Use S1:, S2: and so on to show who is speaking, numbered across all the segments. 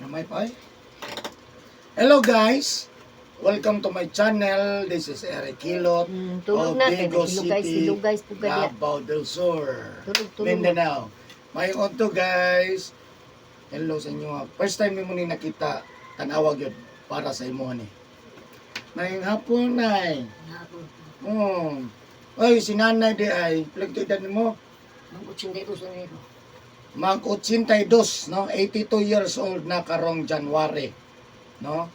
S1: Gamay pa eh. Hello guys! Welcome to my channel. This is Eric Hilot
S2: Tulog
S1: of
S2: na kay
S1: Digo
S2: hilugay
S1: City,
S2: silugay pugad ya.
S1: Davao del Sur,
S2: Tulog tulog.
S1: Mindanao. May to guys. Hello sa inyo. First time mo ni nakita, tanawag yun para sa imo ni. Ngayong hapon nay.
S3: Hapon.
S1: Oy, si nanay di ay, pligtid mo.
S3: Mag-82 sa Enero.
S1: Mag 82, no? 82 years old na karong January, no?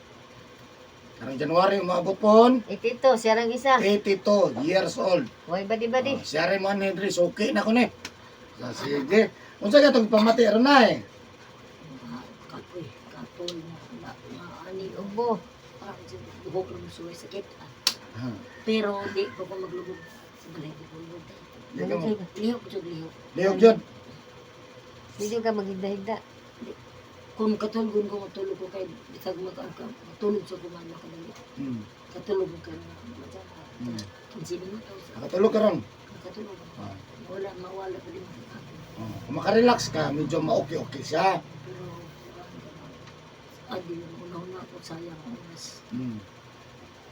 S1: Karong January umabot pon
S2: Ito siya lang isa.
S1: 82 years old.
S2: Way badi badi.
S1: Oh, siya rin mo ang Henry, okay na ko ni. So, sige. Unsa ka itong pamati ron na eh?
S3: Kapoy, kapoy na na na ani
S2: Ubo.
S3: parang sa buhok lang suway sakit. Ah.
S1: Ha,
S3: Pero di ko maglubog sa balay di ko lubog.
S1: di ka mo.
S3: Lihok jud lihok.
S1: Lihok yun.
S2: Medyo ka maghigda-higda.
S3: Kung katulgon ko matulog ko kay bisag mag-angka matulog sa kumana kadali. Katulog ko na matang. 15 minutos.
S1: Nakatulog ka ron.
S3: Katulog.
S1: Ah.
S3: Wala mawala pa din.
S1: Oh, kung makarelax ka, medyo ma-okay-okay siya.
S3: Pero adi una-una ako sayang ang oras.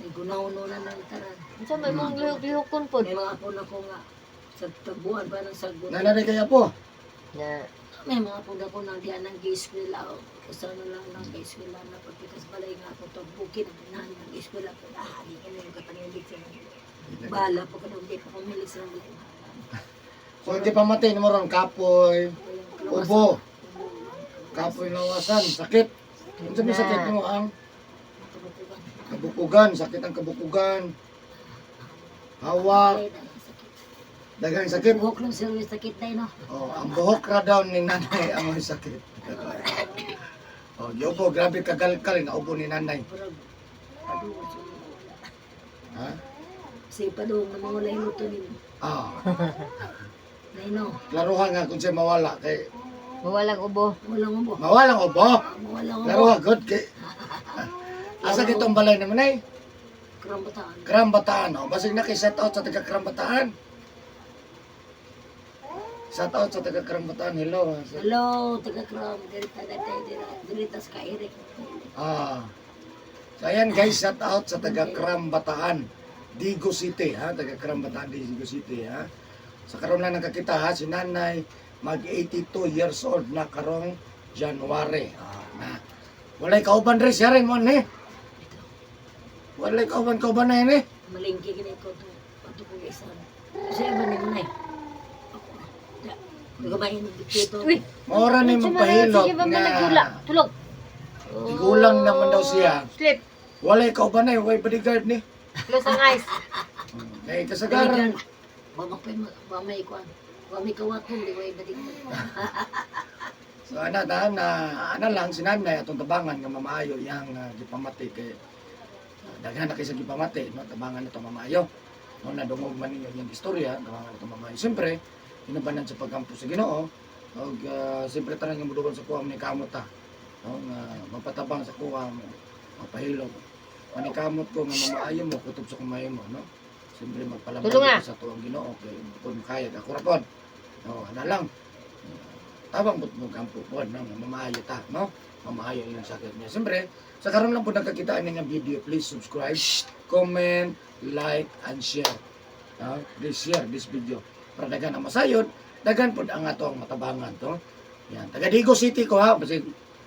S3: May gunaw-una na ng tanan.
S2: Unsa may mong lihok-lihokon pod?
S3: May mga apo na ko nga sa tagbuan pa ng sagbot.
S1: Nananay kaya po.
S2: Na
S3: May mga apo na ko na diyan ang gi-eskwela o sa na lang nang gi-eskwela na pagpitas balay nga ako to bukid na nang eskwela ko na hali ka na yung katangilig sa bala po ka na hindi pa kumilig sa balay.
S1: So, hindi pa matay mo ron, kapoy, ubo, kapoy lawasan, sakit. Unsa may sakit mo ang
S3: Kabukugan.
S1: kabukugan, sakit ang kabukugan. Hawak,
S3: Ay, dahil sakit.
S1: daghang sakit.
S3: Buhok lang sila yung sakit na no.
S1: Oh, ang buhok ra daw ni nanay ang may sakit. Oh, yobo, grabe kagalkal na ubo ni nanay.
S3: Parang paduwa sa mawala.
S1: Ha?
S3: Kasi paduwa na mawala yung luto nimo.
S1: Ah,
S3: Nay no,
S1: klaruhan nga kung siya mawala kay
S2: mawalang ubo.
S3: walang ubo.
S1: mawalang ubo.
S3: Mawalang ubo.
S1: Klaruha good kay Asa kitong balay naman ay?
S3: Karambataan.
S1: Krambataan. Oh, basig na kay shout out sa taga Krambataan. Shout out sa taga Krambataan. Hello.
S3: Hello, taga Kram, dirita na tayo, dirita sa Kairik.
S1: Ah. So ayan guys, shout out sa taga Krambataan, Digo City ha, taga Krambataan, Digo City ha. Sa karon lang nakakita ha, si Nanay mag 82 years old na karong January. Ah, na. Walay kauban rin siya rin mo ni. Walay kauban kauban na yun eh.
S3: Malingki kini ko to, ato ko isan. Siya ba ni Munay? Ako. Da. Gamayin dito.
S2: Uy,
S1: Maura ni
S2: unsa man
S1: magpahilot
S2: sige ba man naghula?
S1: nga.
S2: Tulog.
S1: Tigulang naman daw siya.
S2: Sleep.
S1: Walay kauban na eh, walay bodyguard ni.
S2: Close ang eyes.
S1: Kay kasagaran.
S3: Wa may kuan. Wa may kawaton di way badik.
S1: So ana na, na ana lang si nanay atong tabangan nga mamaayo yang gipamati kay daghan na kay sa gipamati no, tabangan na to mamaayo. No, nadungog man ninyo iyang istorya, tabangan na to mamaayo. Siyempre, inabanan sa pagkampo sa Ginoo og siyempre tanan nga moduol sa kuha ni kamot ta. No, nga mapatabang sa kuha mo, mapahilot. Manikamot ko nga mamaayo mo kutob sa kumayo mo, no. Siyempre magpalabay
S2: Tulong ah.
S1: ko sa tuang Ginoo kay kung kaya ako ra pod. No, ana lang tabang but mo kampo po no nga mamaayo ta no, mamaayo yung sakit niya. Siyempre sa karon lang po nagkakitaan ninyo video, please subscribe, comment, like and share, no? Please share this video para daghan ang masayod, daghan pod ang ato ang matabangan to. Yan, taga Digo City ko ha, basig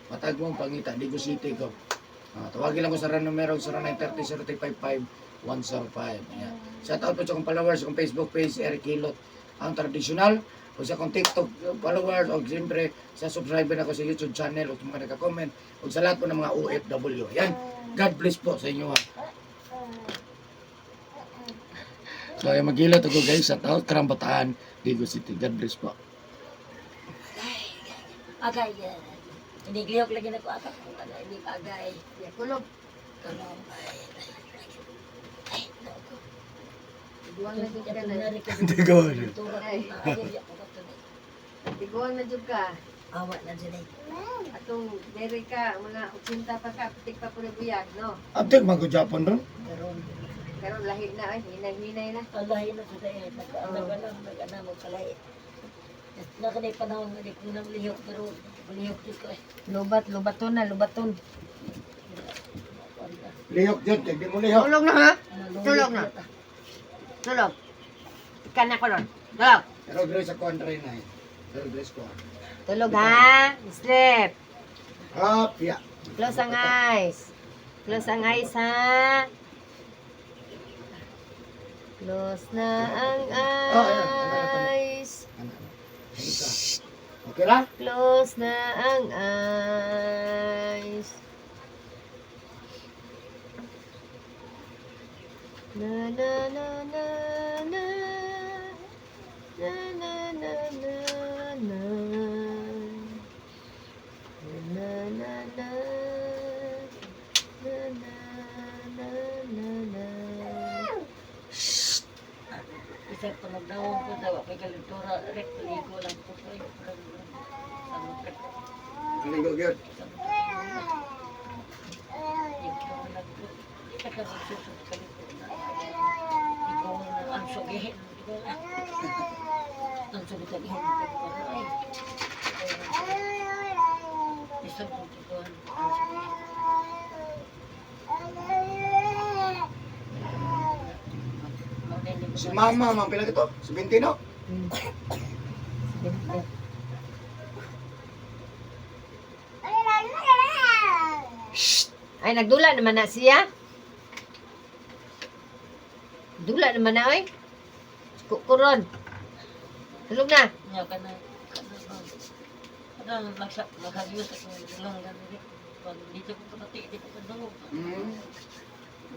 S1: matag mo ang pangita Digo City ko. Ah, tawagin lang ko sa numero 0930 0355 105. Yan. Shout out po sa akong followers, sa akong Facebook page, Eric Hilot, ang traditional, o sa akong TikTok followers, o siyempre sa subscriber ako sa YouTube channel, o sa mga nagka-comment, o sa lahat po ng mga OFW. Yan. God bless po sa inyo. Ha. So, ay maghilot ako guys. Shout out, Karambataan, Digo City. God bless po.
S3: Agay. Hindi glihok lagi na ko agay. Agay, hindi pa agay.
S2: Ya, kulog.
S3: Karam. Ay, ay, ay.
S2: Tiguang na jud ka na.
S1: Digo.
S2: Ay. Tiguang na jud ka.
S3: Awa na dyan eh.
S2: Atong dere ka mga 80 pa ka, putik pa po buyag, no?
S1: Abdik, mag-Japon ron.
S3: Karon.
S2: Karon lahi na ay, hinay-hinay na.
S3: Alahi na sa tayo. Nag-anak, nag-anak, magkalay. Na kanay panahon nga di ko nang lihok pero lihok jud ko eh.
S2: Lubat, lubaton na, lubaton.
S1: Lihok dyan, kay di mo lihok.
S2: Tulog na ha? Tulog na. Tulog. Ikan na ko ron. Tulog.
S1: Pero dre sa kuan dre na eh. Pero dre sa kuan.
S2: Tulog ha? Sleep.
S1: Hop, ya.
S2: Close ang eyes. Close ang eyes ha. Close na ang
S1: Oh, ayan. Ano, ano, ano.
S2: eyes.
S1: Ano, ano. Ayun ka. Okay ra?
S2: Close na ang eyes. Na na na na na. Na na na na na. Na na na. Na na na na na.
S3: Isa pa nagdawon ko daw kay kalintura rek ligo lang ko ko. Sa
S1: Ligo gyud. Si mama, mang pila kito? 70 no?
S2: Ay, nagdula naman na siya. Dula naman na, oy. Kukuron. Tulog na.
S3: Nya kana kana naghagyo sa kong ilang ganun. Pag dito ko pati dito ko dungog.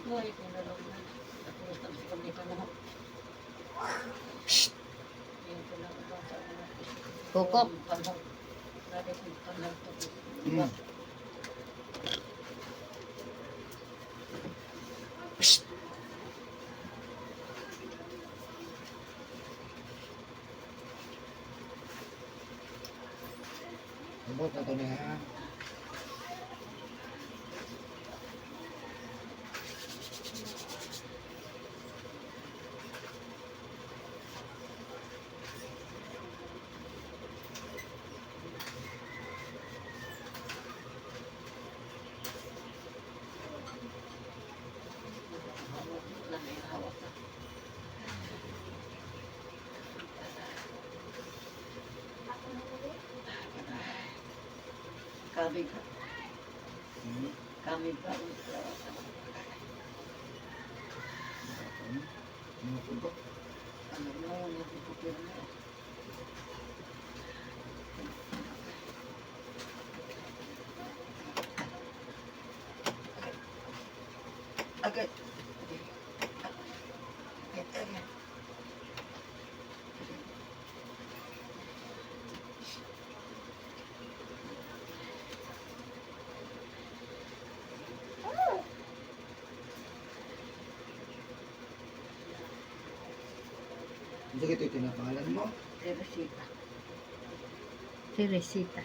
S3: Buhay ko na lang na. Tapos kami sa kami pa na. Yung ko lang ba sa mga
S2: Kukok.
S3: Panhang. Grabe kong panhang to.
S1: Abot na to niya.
S3: Hawak na may hawak na. Kami ka. Kami pa.
S1: Ano ko?
S3: Ano mo, nagpupir na. Agad. Agad, agad.
S1: Sige, ito yung tinapangalan mo.
S3: Teresita.
S2: Teresita.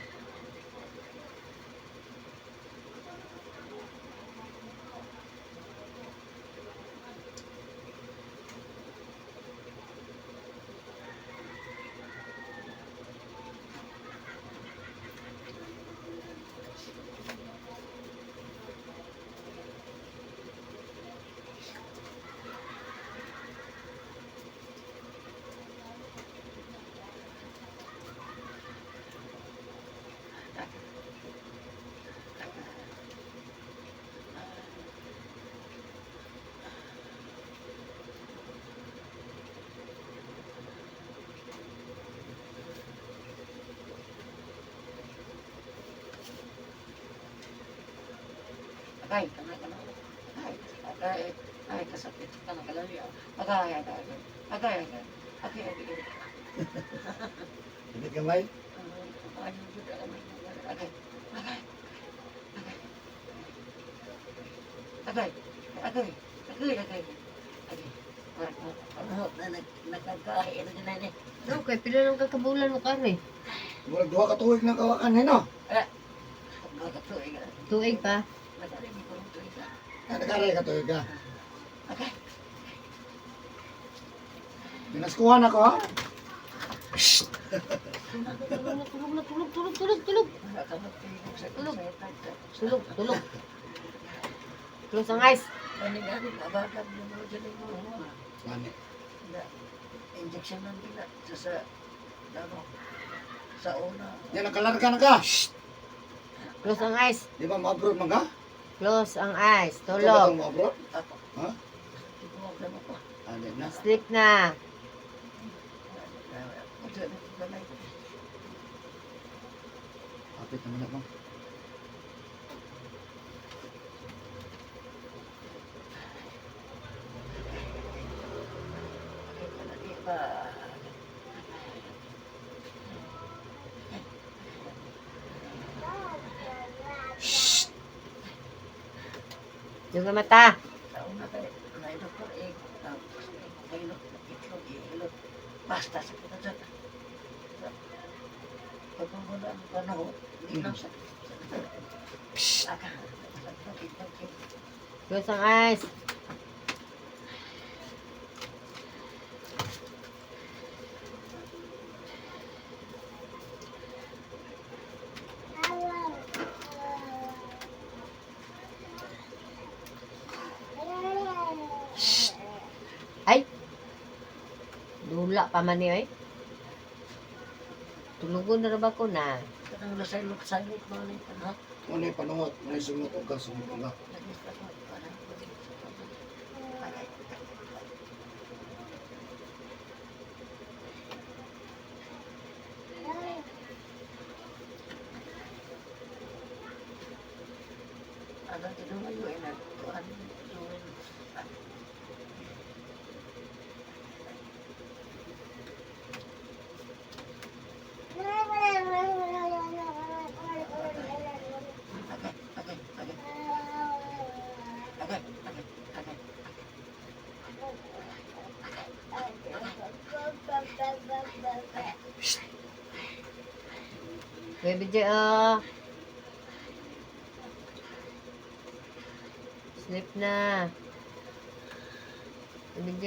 S3: Agay, kamay, kamay. Agay, agay, agay, kasakit ka na kalali. Agay, agay, agay. Agay, agay. Agay, agay, agay.
S1: Sakit gamay?
S3: Agay, agay, agay. Agay, agay, agay, agay. Agay. Parang ano, na nagkakain na ganun eh.
S2: No, kay pila lang kakabulan mo kare.
S1: Murag duha ka tuig na kawakan eh, no?
S3: Mga tuig.
S2: Tuig pa.
S3: Nagkarinig ko ng tuig.
S1: Ah, nakaray ka tuig ka.
S3: Agay.
S1: Pinaskuhan ako, ha?
S2: Tulog na, tulog na, tulog, tulog, tulog, tulog. Tulog. Tulog, tulog. Close ang eyes.
S3: Gani-gani, mabagal mo mo dyan yung mga
S1: Gani.
S3: na injection lang nila sa ano, sa una.
S1: Yan, nakalarga na ka.
S2: Close ang eyes.
S1: Di ba ma-abroad man ka?
S2: Close ang eyes.
S1: Ikaw ba
S2: Tulog.
S1: itong ma-abroad?
S3: Ako.
S1: Ha?
S3: Hindi ko maglamo pa.
S1: Ano na?
S2: Sleep na.
S1: Kapit naman ako.
S2: Yung mata.
S3: Sa una kay na doktor eh tapos hilot itlog hilot basta sa kita dyan. Pag wala ang panahon, hindi lang sa Aka, itlog, itlog.
S2: Close ang eyes. Ay! Dula pa man niyo eh. Tulugon na ra ba ko na?
S3: Kanang nasaylot saylot mo ni ha.
S1: Muna yung panungot, muna yung sungot ka, sungot ka.
S3: Nagista ko parang Ano tinungan yun ay nagkuhan yun. Agay, agay, agay. Agay, agay, agay.
S2: Baby J, oh. Sleep na. Baby J.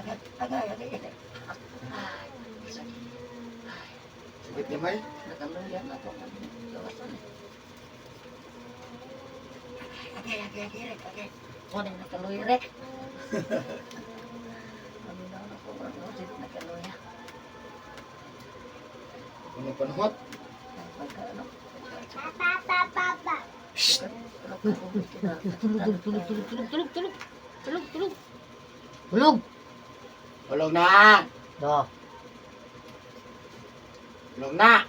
S3: Agay, agay, agay, agay. Ay, sakit.
S1: Sakit niya, May?
S3: Nakaluyan ako. Lawas na. Agay, agay, agay, rek, agay. Kunin nakaluya, rek. Ano na ako, ano, sino nakaluya?
S1: Muna yung panungot.
S3: Pagka, ano,
S2: Tulog, tulog, tulog, tulog, tulog, tulog. Tulog, tulog. Tulog.
S1: Tulog na!
S2: Do.
S1: Tulog na!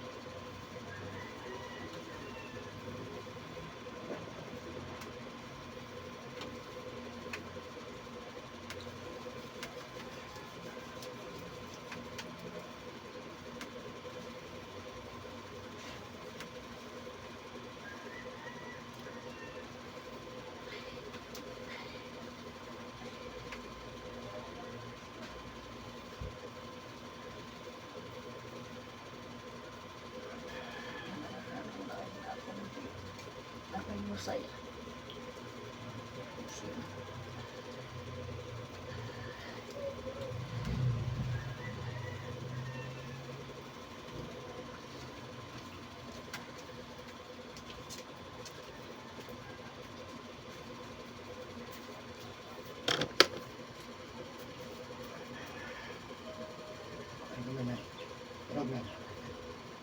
S3: Masaya.
S1: Ano naman na? Tulog na.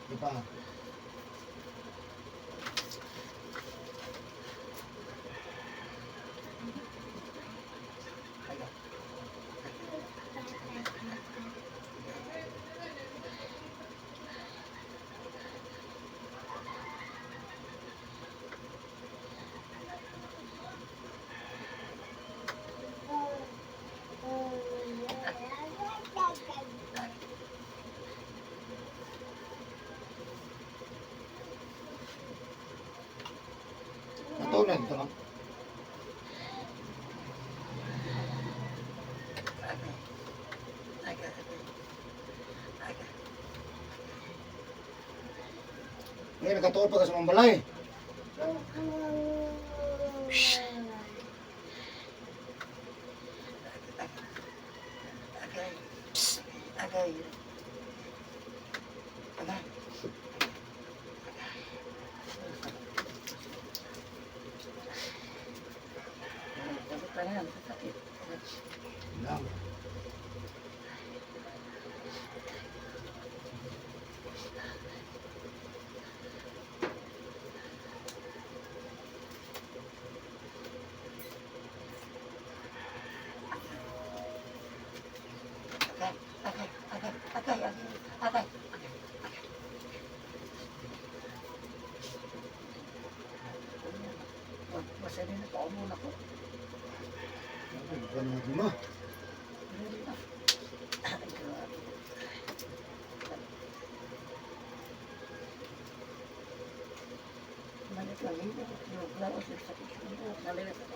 S1: Di ba? dito, ma'am. Ngayon, nakatuon pa ka sa mambalay. Lang.
S2: Masaya na pa muna ko.
S1: Ano mo ma?
S2: Balik lang, hindi ko tinuglawas yung sakit sa buhok. Nalilat ako.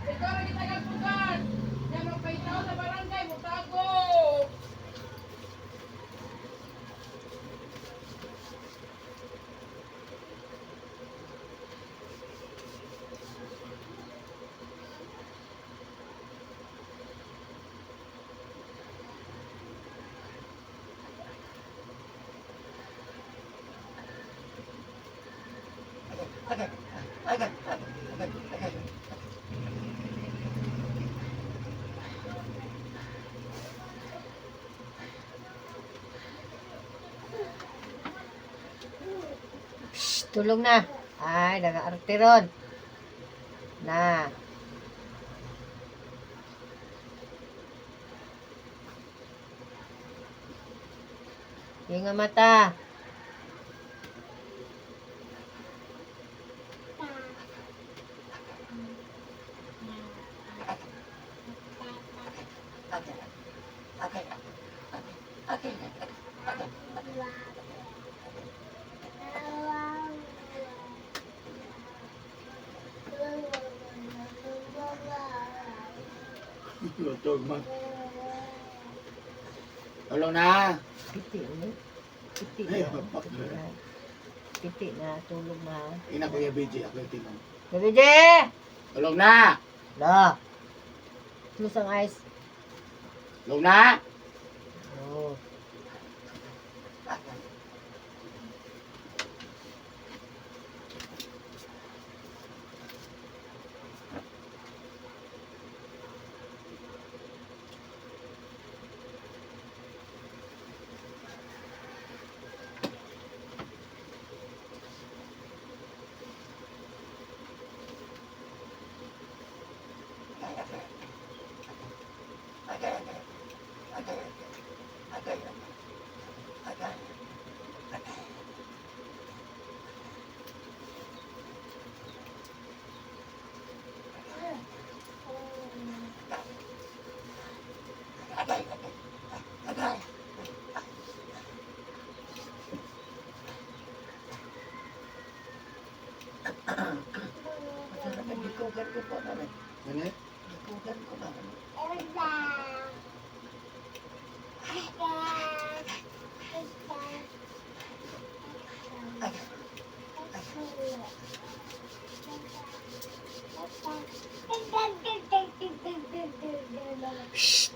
S4: Ikaw ang gitagpukan. Yan ang paitaw sa barangay, mutago.
S2: Psst, tulog na. Ay, nag-aarte ron. Na. Yung nga mata.
S1: Lutog, ma. Tulog na.
S2: Piti, ano? Piti
S1: Ay,
S2: na.
S1: papak
S2: Piti na. Piti na. Tulog na.
S1: Ina, Kuya BJ, ako yung tinong.
S2: Bebe!
S1: Tulog na!
S2: La. Close ang eyes.
S1: Tulog na!
S2: Oh. Gikugan ko po namin.
S1: Ano?
S2: Gikugan ko ba?
S1: Shh!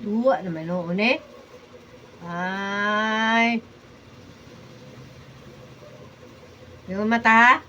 S2: Duwa naman noon eh. Ay. Yung mata.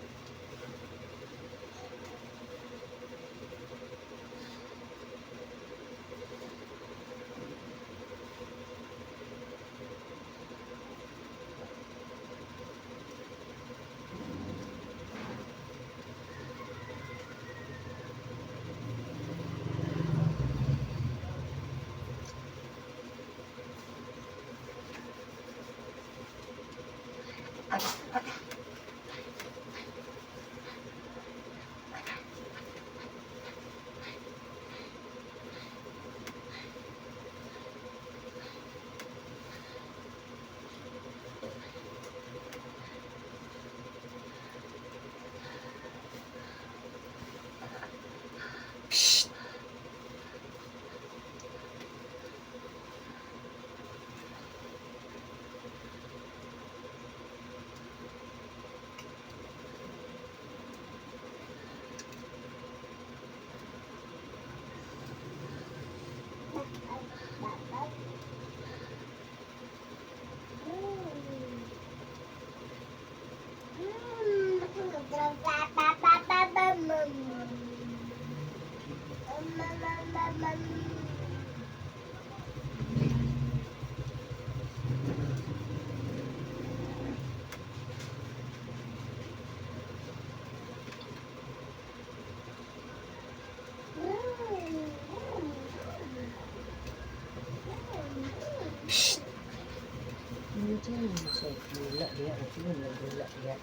S2: Dula diya, dula diya.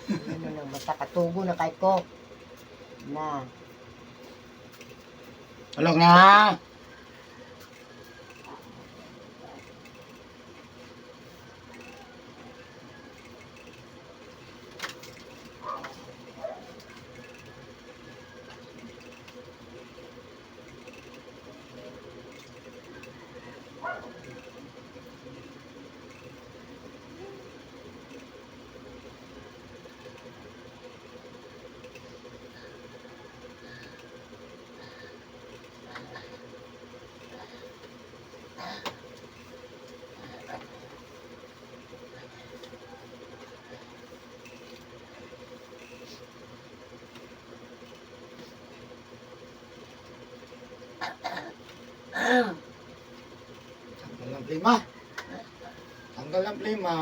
S2: Ano nang mata katugo na kay ko. Na.
S1: Tulog na! Tanggal ang plima. Tanggal ang plima.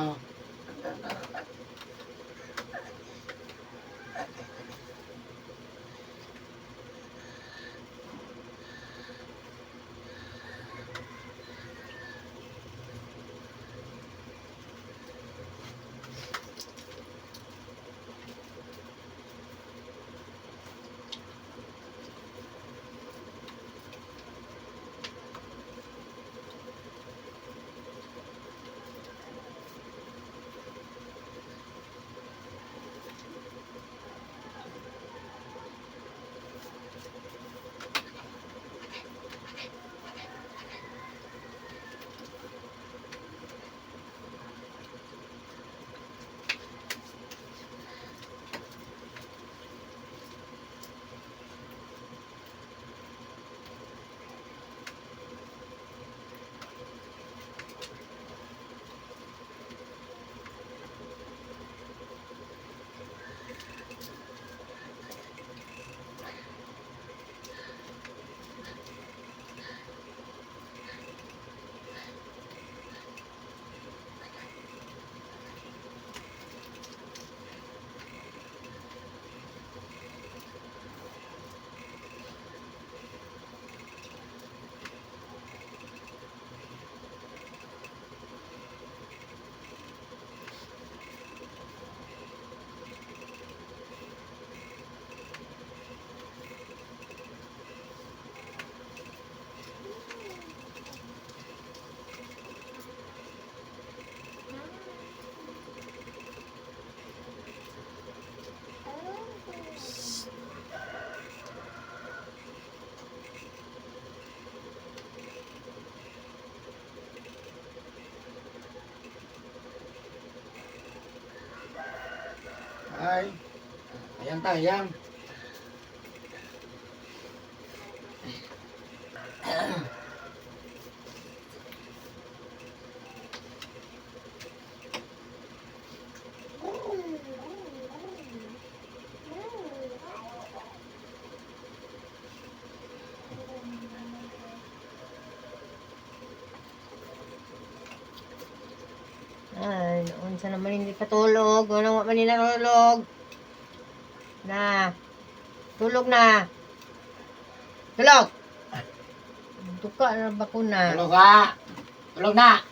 S1: Yang ta, yang.
S2: Ay, unsa naman hindi patulog. Ano wa man nila tulog. Na. Tulog na. Tulog. Duka na ba ko na?
S1: Tulog ka. Tulog na.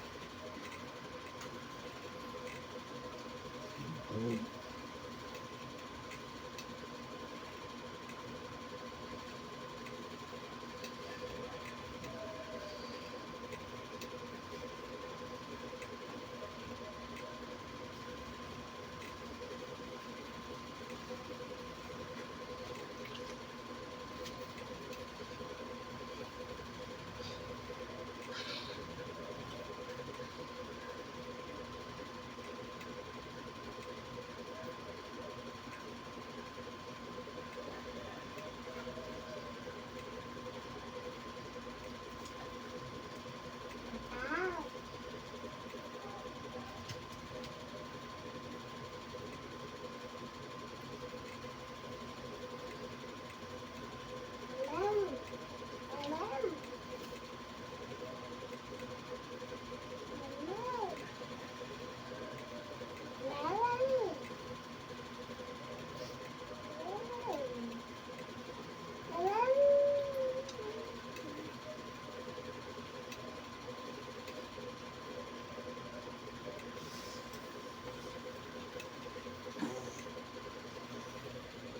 S1: Tulog.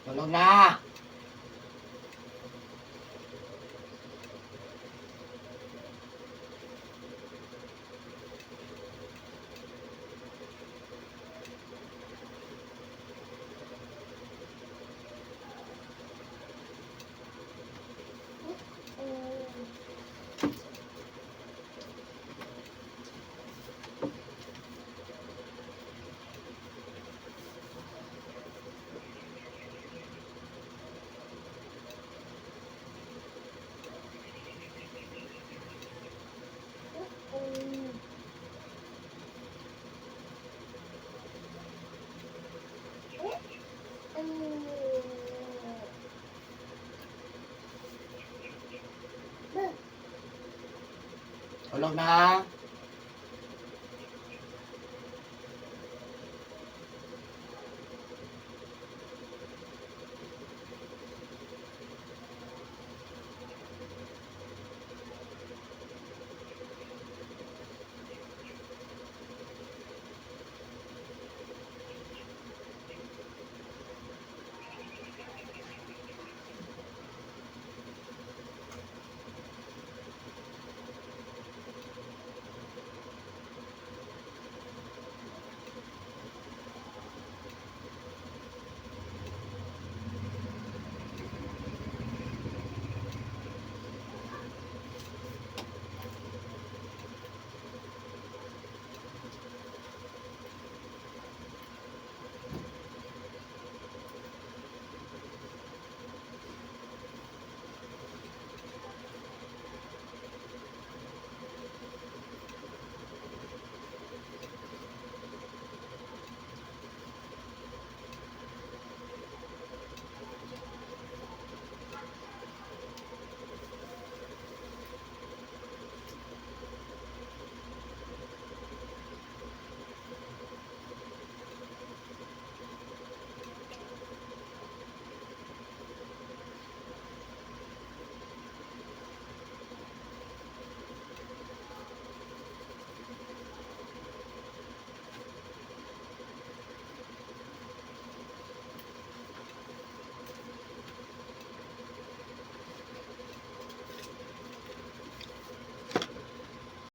S1: Tulog na. Tulog na.